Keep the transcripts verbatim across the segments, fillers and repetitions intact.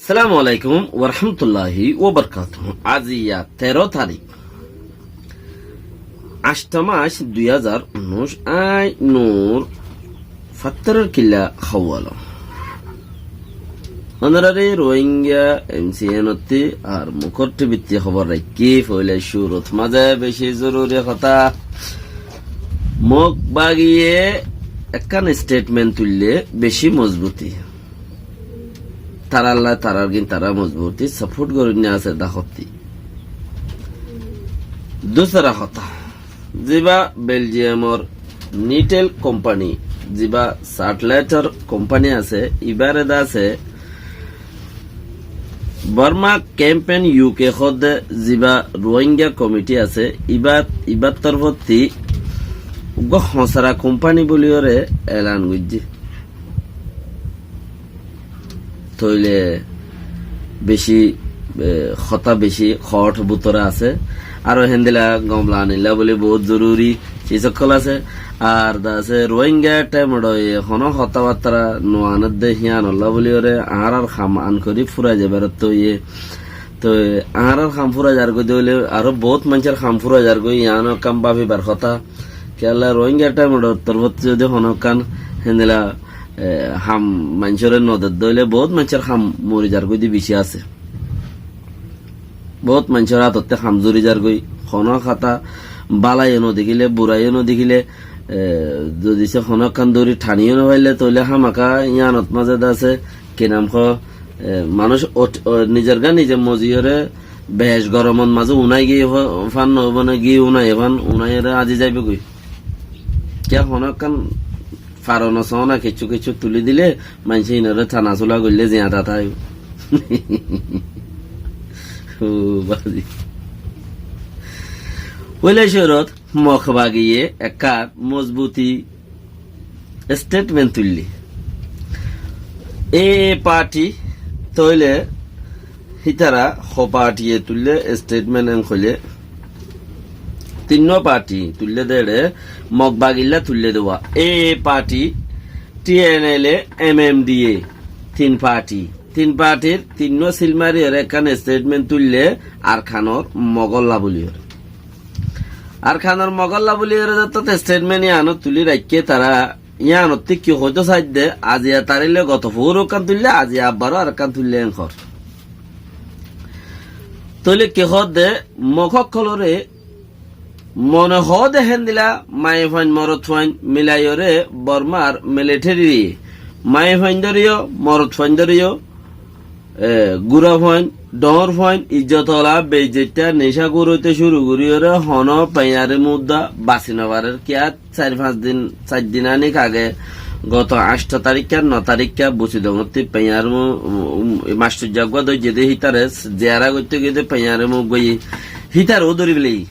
Assalamu alaikum warahmatulláhi wabarakátuhu. Aijja teró tarík, añctho mac, dui házar unnúic, añí Nur Fattoror Killa Hawala. Ónorare Rohingya M C N ottú ar Mukor T V ttú hóbor raikkí, foila cúrut mazé beci zoruri hotá. Mog bagiye ekkán statement tuille beci mozbuti. Taralla tarargín tará mozbuti support gorinné asé dahottí. Dusra hotá, ziba Belgiumor Nitel company, ziba satelliteor company asé, ibare de asé Burma Campaign U K hoódde ziba Rohingya committee asé, iba, ibar torfóttu uggwá hosara company buliyóre elan goijjé. Tóile beci, e, hotá beci hot bútore asé. Aró héndilla gom lanilla buli bout zoruri sis ókkol asé. Ar de asé Rohingya thaimot ye hono hotábattara no anedde híanolla buliyóre añárar ham an gorí fúrai zaibar ottu ye. Toi añárar ham fúrai zargói de óile aró bout maincór ham fúrai zargói, yián ekkán báfibar hotá. Kiyólla Rohingya thaimot torfóttu zodi hono ekkán héndilla e, ham maincóre no dedde óile bout maincór ham mori zargói de beci asé. Bout maincór átottu ham zori zargói. Hono hotá bálaye no dekíle, buraye no dekíle, e, zodi se hono ekkán dóri thaniyo no faille, tóile hámaka yiánot mazé de asé, ki nam hoó, e, manúic ot-, o, nizorgá nize moziyóre bec goromot mazé unai giyé fa-, fán no óibo né, giyé unai fán, unaiyóre azi zaibogói. Kiyá hono ekkán faro no sóna, kessú kessú tuli dile, maincé inoré tana sula goille ziañta táibo. Ó bazi. Óile cúrut Mog bagiye ekkán mozbuti statement tuille. A A party tóile hítara ho party ye tuille statement en hoile tinnúa party tuille de ere Mog bagilla tuille de wa. A A party, T N L A, M M D A, tin party. Tin partyr tinnúa sil mariyóre ekkán statement tuille Arkanor Mogolla buliyóre. Arkanor Mogolla buliyóre zettót statement yiánot tuli raikké tará, yiánottú ki hoitó saidde, aziya taríle goto foóru ekkán tuille, aziya abbaró arekkán tuille en hoór. Tóile ki hoódde, Mog ókkolóre mone hoóde héndilla maiyafuain morotfuain milaiyóre Bormar military, maiyafuain dóriyo, morotfuain dóriyo, e, gurafuain, dhoóñrfuain, ijjot ola, beijjoitta, nicá gúroite cúru goríyoré honó peñari mudda basi nofarér. Kiyá sair fañs din, sair din anik age goto añctho tarikka, no tarikka Busidongottú peñari mu-, um, um, mastor zaggúa dóijje dé hítare ziyara goitté giyé dé peñari mu goiyé hítare ó dóri félaiye.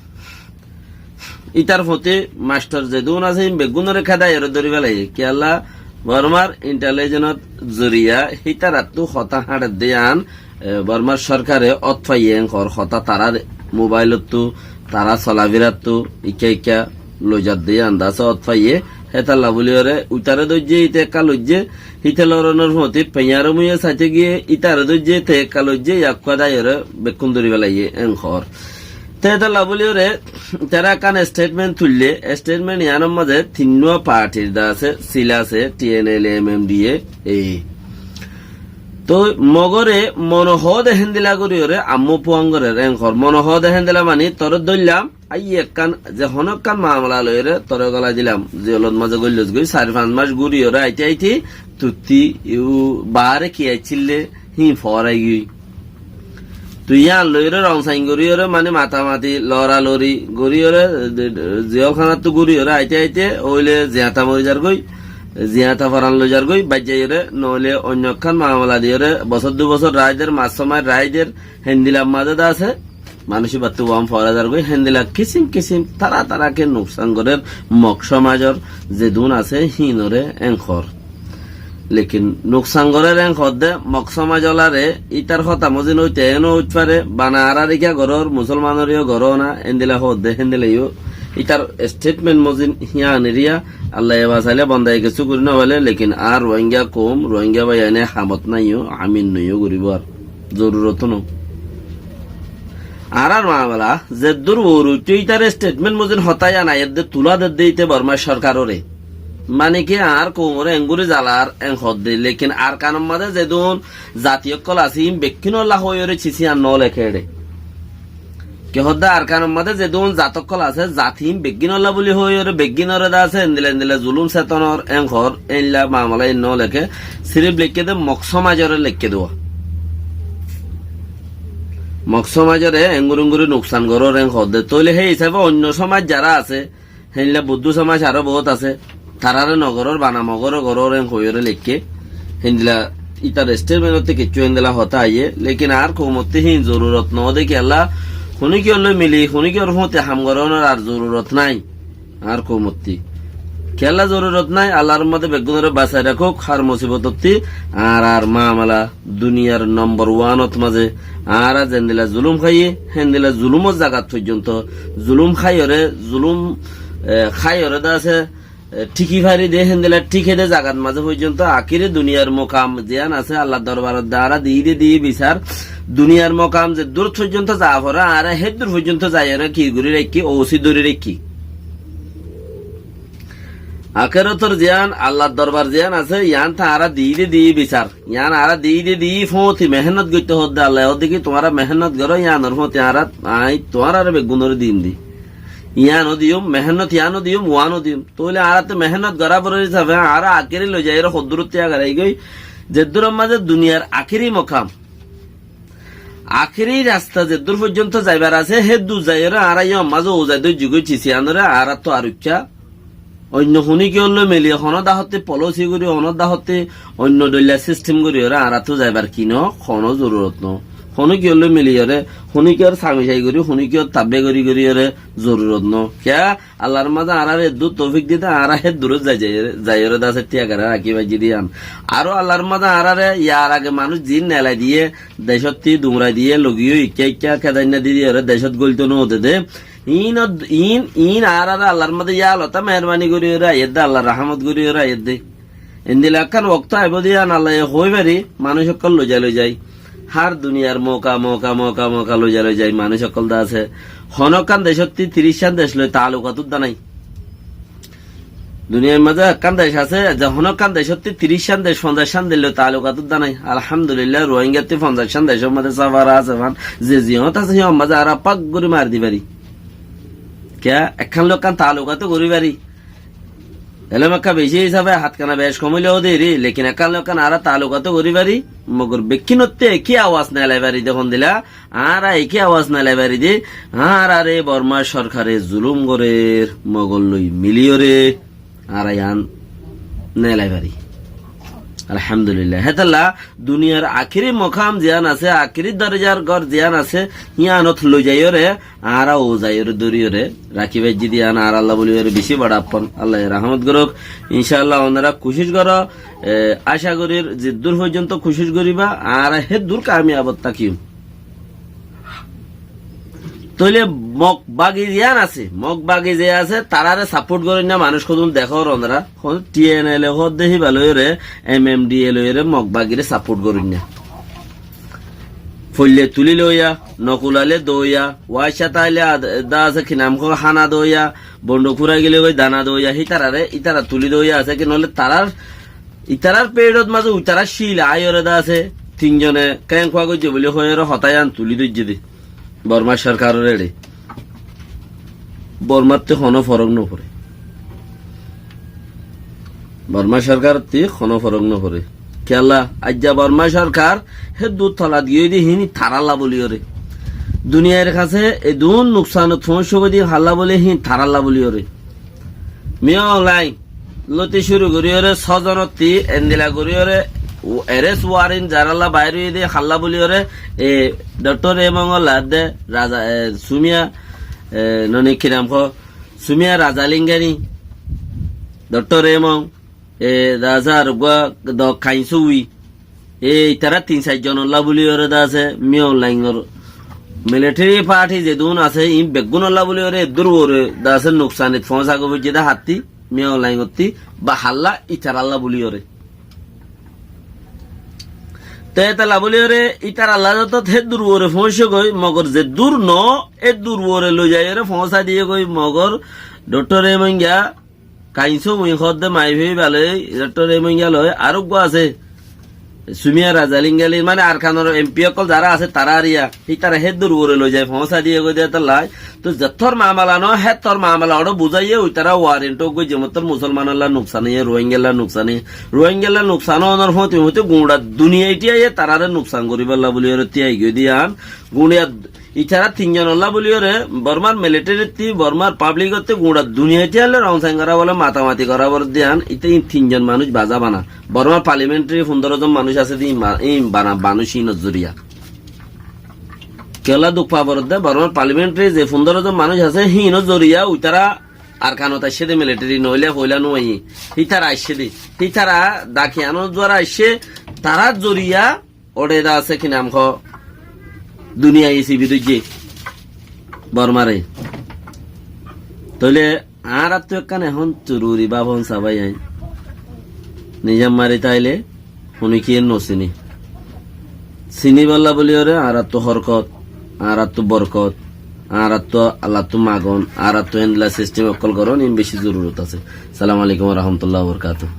Ítar foti mastor zedún asé, ín beggúnoré kédaiyoré dóri félaiye. Kiyólla, Bormar intelligence zoriya hítarattú hotá háñçedde yían, e, Bormar sorkare ót faiyé, enkor hotá tarár mobailottú, tará solafirattú, ikká ikká loizadde yían de asé ót faiyé. Hétalla bóliyoré uitaré dóijje, íte ekká loijje, híte loronor foti peñaré muiyé saité giyé, ítare dóijje, te ekká loijje, yakkúa daiyoré bekkún dóri félaiye, enkor. Te hétalla bóliyoré, tará ekkán statement tuille, statement yíanor mazé tinnúa partyr de asé, sil asé, T N L A, M M D A, ei. Toi Mogoré mone hoóde héndilla goríyoré, ammú puán gorér, enkor. Mone hoóde héndilla mani, toré dóillam, aiyé ekkán, ze honó ekkán mamela loiyóre, toré golai dilam, ziyolot mazé goillós goi, sair fañs mac goríyoré aite aite, tuttí, iu, baáre ki aiccílle, híin foórai giyói. Tui yían loiyóre rongsain goríyoré, mani matamati, loralori goríyoré, de, de, ziyólkanattú goríyoré aite aite, óile ziyata mori zargói, ziyata foran loi zargói, baijjaiyoré, noóile oinno ekkán mamela diyoré, bosór dui bosór raái der, mac só mac raái der, héndilla mazé de asé, manúic íbattú uán foórai zargói, héndilla kisim kisim, tará tará ke nuksan gorér, Mog somajor zedún asé, híinoré enkor. Lekin nuksan gorér en hoódde Mog somaj olaré, ítar hotá mozin óite eno óit fare, bana añárar ikká gorór, musolmanor yó goró na, endilla hoódde, héndilla yó. Ítar statement mozin hían eriya, Allaye basaile bondaye kessú gorí nofaile, lekin añár Rohingya koum, Rohingya báiyaine hamot naiyó, amin noiyó goríbo ar. Zorurot no. Añárar mamela zeddúr uore uiththé, ítar statement mozin hotá yián aiyér dé, tulá der dé íte Bormar sorkaroré. Mane ki, añár koumoré enggúri zalar en hoódde, lekin Arkanor mazé zedún zati ókkol asé, ín bekkúnolla hoóiyoré cici yián no leké dé. Ki hoódde, Arkanor mazé zedún zat ókkol asé, zat ín beggúnolla buli hoóiyoré, beggúnoré de asé, endilla endilla zulum setonor en hoór, éilla mamela ín no leké, sirif leikké dé Mog somajoré leikké dé. Mog somajoré enggúri enggúri nuksan gorór en hoódde. Tóile hé hísafe oinno somaj zará asé, héndilla Buddú somaj aró boóut asé, taráre no gorór, bana Mogoré gorór en hoóiyoré leikké. Héndilla ítar statement ottú kiccú héndilla hotá aiyé, lekin añár koumottú hín zorurot no dé kiyólla, honíkiyór loi mili, honíkiyór fúañti ham gorónor ar zorurot nái. Añár koumottú kiyólla zorurot nái, Allar mazé beggúnoré basai rakók hár musibotottú, añárar mamela duniyar nombor wanot mazé añára zendilla zulum háiyi, héndilla zulumor zagat foijjonto, zulum háiyoré, zulum, e, háiyoré de asé, e, thíki fari de, héndilla thíke de zagat mazé foijjonto, akéri duniyar mokam ziyán asé, Allar dorbarot de añára diyí de diyí bisar, duniyar mokam zeddúr foijjonto za foré, añára héddúr foijjonto zaiyoré ki gorí raikkí, ousi dóri raikkí. Akérotor ziyán, Allar dorbar ziyán asé, yián te añára diyí de diyí bisar. Yián añára diyí de diyí fúañti mehénnot goittó hoódde, Allaye hoódde ki, tuáñra mehénnot goró, yiánor fúañti añára, añí tuáñrare beggúnoré diyum dé. Yiáno diyum, mehénnot yiáno diyum, uáno diyum. Tóile añárattú mehénnot gorá foror hísafe añára akéri loizaiyóre hoddúrottú agarai goi, zeddúror mazé duniyar akéri mokam. Akéri rasta zeddúr foijjonto zaibar asé, héddúr zaiyoré añára yían mazé ouzai dóijjigói, cici yiánoré añárattú ar uicca. Oinno honíkiyór loi mili honó dahottú polisi gorí, honó dahottú oinno dhoilla sistem goríyoré añárattú zaibar ki no, honó zorurot no. Honíkiyór loi miliyoré, honíkiyór samicaí gorí, honíkiyór tabbe gorí goríyoré zorurot no. Kiyá? Allar mazé añáráre eddúr toufik diyé dé, añára héddúrot zai, zai, zaiyoré de asé, tiyagaré rakí faijjí dé yián. Aró Allar mazé añáráre yar age manúic ziín nelai diyé, decóttu duñrai diyé, logiyó ikká ikká kedainna di diyoré decót góilto no de dé. Iín, iín, iín añáráre Allar mazé yá alotá meherbani goríyoré aiyér dé, Allar rahámot goríyoré aiyér dé. Endilla ekkán októ aibó dé yián Allaye hoói fari, manúic ókkol loizai loizai. Hár duniyar moka, moka, moka, moka loizai loizai manúic ókkol de asé. Honókkán decóttu tiríccán dec loi taalukatut de nái. Duniyair mazé ekkán dec asé, ze honókkán decóttu tiríccán dec, fonzaiccán dec loi taalukatut de nái. Alhamdulillah, Ruáingattú fonzaiccán decór mazé sáfara asé fán, ze ziyót asé, híyar mazé añára pak gorí mari di fari. Kiyá? Ekkán loi ekkán taalukató gorí fari. Elóm ekká beci hísafe hátkana bec kom óile ó deri, lekin ekkán loi ekkán añára taalukató gorí fari, mogor bekkúnottú ekí awaz nelai fari de hondilla, añára ekí awaz nelai fari de, añáráre Borma sorkare zulum gorér, mogor loi miliyoré, añára yián nelai fari. Alhamdulillah. Hétolla duniyar akéri mokam ziyán asé, akéri dorojar gór ziyán asé, híyanot loizaiyoré, añára ouzaiyoré dóriyoré rakí faijjí dé yián añáralla bóliyoré bicí barappán. Allaye rahámot gorók. Incáallah, onora kucíc goró. E, acá gorír zeddúr foijjonto kucíc goríba, añára héddúr kamiyabot tákiyum. Tóile Mog bagi ziyán asé, Mog bagi ze asé, taráre sapót goróinna manúic hodún dekór onora. Hon-, T N L A hoódde híba loiyoré, M M D A loiyoré Mog bagire sapót goróinna. Foille tulí loiya, no kulaile doiya, wáicca táile ad-, dá asé ki nam hoó hána doiya, bonduk fúrai gile goi dana doiya, hítararé, ítara tulí doiya asé ki noóile tarár, ítarár peçot mazé uitará cíl aáiyoré dá asé, tin zone kénkua goijjé buli hoiyoré hotá yián tulí doijjé dé. Bormar sorkaror eçe. Bormattú honó forók noforé. Bormar sorkarottú honó forók noforé. Kiyólla, aijja Bormar sorkar héddúr tolat giyói dé hín tarálla bóliyoré. Duniyair hañsé edún nuksanot foóñsogói dé halla bóli hín tarálla bóliyoré. Min Aung Hlaing lóti cúru goríyoré sózonottí endila goríyoré u-, arrest warrant zarálla bair óiye dé halla bóliyoré, e, Doktor Aung Hlaing or laadde raza, e, Sumia, e, noni ki nam hoó, Sumia Rajalingani, Doktor Aung, e, dá asé ar uggúa do Khain Soe Win, e, itará tin sair zonolla bóliyoré dá asé Min Aung Hlaing or military party zedún asé, iín beggúnolla bóliyoré eddúr uore dá asé nuksanit foóñsa goi foijjé dé hattí, Min Aung Hlaing ottí, ba halla itarálla bóliyoré. Te étella bóliyoré ítarar lazotot héddur uore foóñsegói, mogor zeddúr noó, éddur uore loizaiyóre foóñsai diyégói. Mogor dhottór Emoinga, Kainso mui hoódde maifiyói baloi, dhottór Emoinga loi, aróggua asé, Sumiya Razalingali, mane Arkanor empi ókkol zará asé, tará ariya, hítara héddur uore loizai foóñsai diyégói de étella. Toi zettór mamela noó, héttor mamela oçé buzáiye, uitará warent óggoi, zemottór Musolmanolla nuksan óiye, Ruáingalla nuksan óiye, Ruáingalla nuksan óonor fóñti fóñti guñça duniyai tíaiye, taráre nuksan goríbolla bóliyoré tíai giyói de yían. Guñça itará tinzonolla bóliyoré, Bormar militarittí, Bormar pablikottí, guñça duniyai tíaile rongsain gorá bóle, matamati gorá bóle de yían, íte ín tinzon manúic bazá bana. Bormar palimentari fundóro zon manúic asé de ín ba-, ín bana manúic híinor zoriya. Kiyólla duk fa foredde, Bormar palimentari ze fundóro zon manúic asé, híinor zoriya uitará Arkanot aiccé de militari, noóile foóila nuaiyí. Hítara aiccé de. Hítara dakiyanór duara aiccé, tarár zoriya óçe de asé ki nam hoó, duniyai sibi dóijje Bormare. Tóile añárattú ekkán ehón zoruri báfon sabái aññí. Nizam mari táile Honikiyé nosiní. Siníbolla bóliyoré añárattú hórkot, añárattú borkot, añárattú Allattú magon, añárattú héndilla sistem ókkol gorón, iín bicí zorurot asé. Assalamu alaikum wa rahmatullahi wa barakatuhu.